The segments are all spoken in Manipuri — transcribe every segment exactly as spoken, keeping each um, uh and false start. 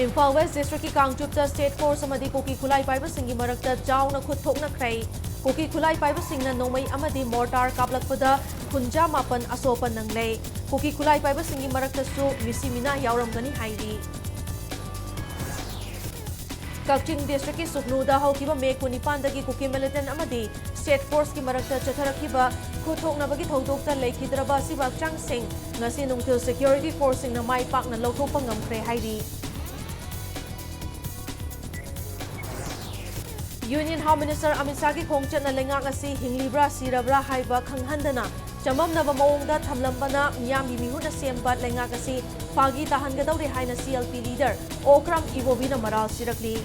ꯏꯝꯐꯥꯜ ꯋꯦꯁ ꯗꯤꯁꯇ꯭ꯔꯤꯛꯀꯤ ꯀꯥꯡꯆꯨꯞꯇ ꯁ꯭ꯇꯦꯠ ꯐꯣꯔꯁ ꯑꯃꯗꯤ ꯀꯨꯀꯤ ꯈꯨꯠꯂꯥꯏ ꯄꯥꯏꯕꯁꯤꯡꯒꯤ ꯃꯔꯛꯇ ꯆꯥꯎꯅ ꯈꯨꯠ ꯊꯣꯛꯅꯈ꯭ꯔꯦ꯫ ꯀꯨꯀꯤ ꯈꯨꯠꯂꯥꯏ ꯄꯥꯏꯕꯁꯤꯡꯅ ꯅꯣꯡꯃꯩ ꯑꯃꯗꯤ ꯃꯣꯔꯇꯥꯔ ꯀꯥꯞꯂꯛꯄꯗ ꯈꯨꯟꯖꯥ ꯃꯥꯄꯟ ꯑꯁꯣꯛꯄ ꯅꯪꯂꯦ꯫ ꯀꯨꯀꯤ ꯈꯨꯠꯂꯥꯏ ꯄꯥꯏꯕꯁꯤꯡꯒꯤ ꯃꯔꯛꯇꯁꯨ ꯃꯤꯁꯤ ꯃꯤꯅꯥ ꯌꯥꯎꯔꯝꯒꯅꯤ ꯍꯥꯏꯔꯤ꯫ ꯀꯛꯆꯤꯡ ꯗꯤꯁꯇ꯭ꯔꯤꯛꯀꯤ ꯁꯨꯛꯅꯨꯗ ꯍꯧꯈꯤꯕ ꯃꯦ ꯀꯨꯟꯅꯤꯄꯥꯟꯗꯒꯤ ꯀꯨꯀꯤ ꯃꯤꯂꯤꯇꯦꯟ ꯑꯃꯗꯤ ꯁ꯭ꯇꯦꯠ ꯐꯣꯔꯁꯀꯤ ꯃꯔꯛꯇ ꯆꯠꯊꯔꯛꯈꯤꯕ ꯈꯨꯠꯊꯣꯛꯅꯕꯒꯤ ꯊꯧꯗꯣꯛꯇ ꯂꯩꯈꯤꯗ꯭ꯔꯕ ꯑꯁꯤꯕ ꯍꯛꯆꯥꯡꯁꯤꯡ ꯉꯁꯤ ꯅꯨꯡꯊꯤꯜ ꯁꯦꯀ꯭ꯌꯨꯔꯤꯇꯤ ꯐꯣꯔꯁꯁꯤꯡꯅ ꯃꯥꯏ ꯄꯥꯛꯅ ꯂꯧꯊꯣꯛꯄ ꯉꯝꯈ꯭ꯔꯦ ꯍꯥꯏꯔꯤ꯫ ꯌꯨꯅꯤꯌꯟ ꯍꯣꯝ ꯃꯤꯅꯤꯁꯇꯔ ꯑꯃꯤꯠ ꯁꯥꯍꯒꯤ ꯈꯣꯡꯆꯠꯅ ꯂꯩꯉꯥꯛ ꯑꯁꯤ ꯍꯤꯡꯂꯤꯕ꯭ꯔꯥ ꯁꯤꯔꯕ꯭ꯔꯥ ꯍꯥꯏꯕ ꯈꯪꯍꯟꯗꯅ ꯆꯃꯝꯅꯕ ꯃꯑꯣꯡꯗ ꯊꯝꯂꯝꯕꯅ ꯃꯤꯌꯥꯝꯒꯤ ꯃꯤꯍꯨꯠꯅ ꯁꯦꯝꯕ ꯂꯩꯉꯥꯛ ꯑꯁꯤ ꯐꯥꯒꯤ ꯇꯥꯍꯟꯒꯗꯧꯔꯦ ꯍꯥꯏꯅ ꯁꯤ ꯑꯦꯜ ꯄꯤ ꯂꯤꯗꯔ ꯑꯣꯀ꯭ꯔꯥꯝ ꯏꯕꯣꯕꯤꯅ ꯃꯔꯥꯜ ꯁꯤꯔꯛꯂꯤ꯫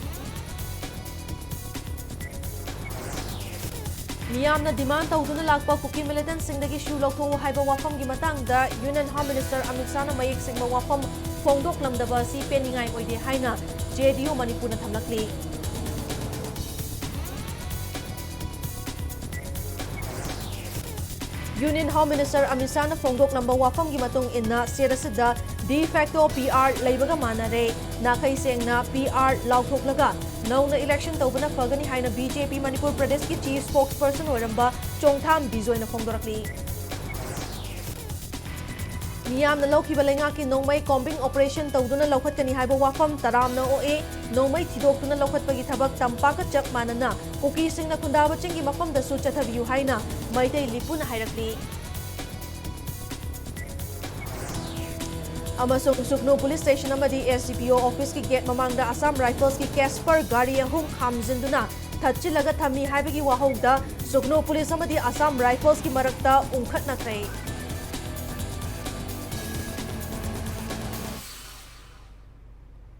ꯃꯤꯌꯥꯝꯅ ꯗꯤꯃꯥꯟ ꯇꯧꯗꯨꯅ ꯂꯥꯛꯄ ꯀꯨꯀꯤ ꯃꯤꯂꯤꯇꯦꯟꯁꯤꯡꯗꯒꯤ ꯁꯨ ꯂꯧꯊꯣꯛꯎ ꯍꯥꯏꯕ ꯋꯥꯐꯝꯒꯤ ꯃꯇꯥꯡꯗ ꯌꯨꯅꯤꯌꯟ ꯍꯣꯝ ꯃꯤꯅꯤꯁꯇꯔ ꯑꯃꯤꯠ ꯁꯥꯍꯅ ꯃꯌꯦꯛ ꯁꯦꯡꯕ ꯋꯥꯐꯝ ꯐꯣꯡꯗꯣꯛꯂꯝꯗꯕ ꯑꯁꯤ ꯄꯦꯟꯅꯤꯡꯉꯥꯏ ꯑꯣꯏꯗꯦ ꯍꯥꯏꯅ ꯖꯦ ꯗꯤ ꯌꯨ ꯃꯅꯤꯄꯨꯔꯅ ꯊꯝꯂꯛꯂꯤ꯫ ꯌꯨꯅꯤꯌꯟ ꯍꯣꯝ ꯃꯤꯅꯤꯁꯇꯔ ꯑꯃꯤꯠ ꯁꯥꯍꯅ ꯐꯣꯡꯗꯣꯛꯂꯝꯕ ꯋꯥꯐꯝꯒꯤ ꯃꯇꯨꯡ ꯏꯟꯅ ꯁ꯭ꯇꯦꯠ ꯑꯁꯤꯗ ꯗꯤ ꯐꯦꯛꯇꯣ ꯄꯤ ꯑꯥꯔ ꯂꯩꯕꯒ ꯃꯥꯟꯅꯔꯦ꯫ ꯅꯥꯈꯩ ꯁꯦꯡꯅ ꯄꯤ ꯑꯥꯔ ꯂꯥꯎꯊꯣꯛꯂꯒ ꯅꯧꯅ ꯏꯂꯦꯛꯁꯟ ꯇꯧꯕꯅ ꯐꯒꯅꯤ ꯍꯥꯏꯅ ꯕꯤ ꯖꯦ ꯄꯤ ꯃꯅꯤꯄꯨꯔ ꯄ꯭ꯔꯗꯦꯁꯀꯤ ꯆꯤꯐ ꯁ꯭ꯄꯣꯛꯁꯄꯔꯁꯟ ꯑꯣꯏꯔꯝꯕ ꯆꯣꯡꯊꯥꯝ ꯕꯤꯖꯣꯏꯅ ꯐꯣꯡꯗꯣꯔꯛꯂꯤ꯫ ꯃꯤꯌꯥꯝꯅ ꯂꯧꯈꯤꯕ ꯂꯩꯉꯥꯛꯀꯤ ꯅꯣꯡꯃꯩ ꯀꯣꯝꯕꯤꯡ ꯑꯣꯄꯔꯦꯁꯟ ꯇꯧꯗꯨꯅ ꯂꯧꯈꯠꯀꯅꯤ ꯍꯥꯏꯕ ꯋꯥꯐꯝ ꯇꯔꯥꯝꯅ ꯑꯣꯛꯏ꯫ ꯅꯣꯡꯃꯩ ꯊꯤꯗꯣꯛꯇꯨꯅ ꯂꯧꯈꯠꯄꯒꯤ ꯊꯕꯛ ꯇꯝꯄꯥꯛꯀ ꯆꯞ ꯃꯥꯟꯅꯅ ꯀꯨꯀꯤꯁꯤꯡꯅ ꯈꯨꯟꯗꯥꯕ ꯆꯤꯡꯒꯤ ꯃꯐꯝꯗꯁꯨ ꯆꯠꯊꯕꯤꯌꯨ ꯍꯥꯏꯅ ꯃꯩꯇꯩ ꯂꯤꯄꯨꯅ ꯍꯥꯏꯔꯛꯂꯤ꯫ ꯑꯃꯁꯨꯡ ꯁꯨꯛꯅꯨ ꯄꯨꯂꯤꯁ ꯁ꯭ꯇꯦꯁꯟ ꯑꯃꯗꯤ ꯑꯦꯁ ꯗꯤ ꯄꯤ ꯑꯣ ꯑꯣꯐꯤꯁꯀꯤ ꯒꯦꯠ ꯃꯃꯥꯡꯗ ꯑꯁꯥꯝ ꯔꯥꯏꯐꯜꯁꯀꯤ ꯀꯦꯁꯄꯔ ꯒꯥꯔꯤ ꯑꯍꯨꯝ ꯈꯥꯝꯖꯤꯟꯗꯨꯅ ꯊꯠꯆꯤꯜꯂꯒ ꯊꯝꯃꯤ ꯍꯥꯏꯕꯒꯤ ꯋꯥꯍꯧꯗ ꯁꯨꯛꯅꯨ ꯄꯨꯂꯤꯁ ꯑꯃꯗꯤ ꯑꯁꯥꯝ ꯔꯥꯏꯐꯜꯁꯀꯤ ꯃꯔꯛꯇ ꯎꯪꯈꯠꯅꯈ꯭ꯔꯦ꯫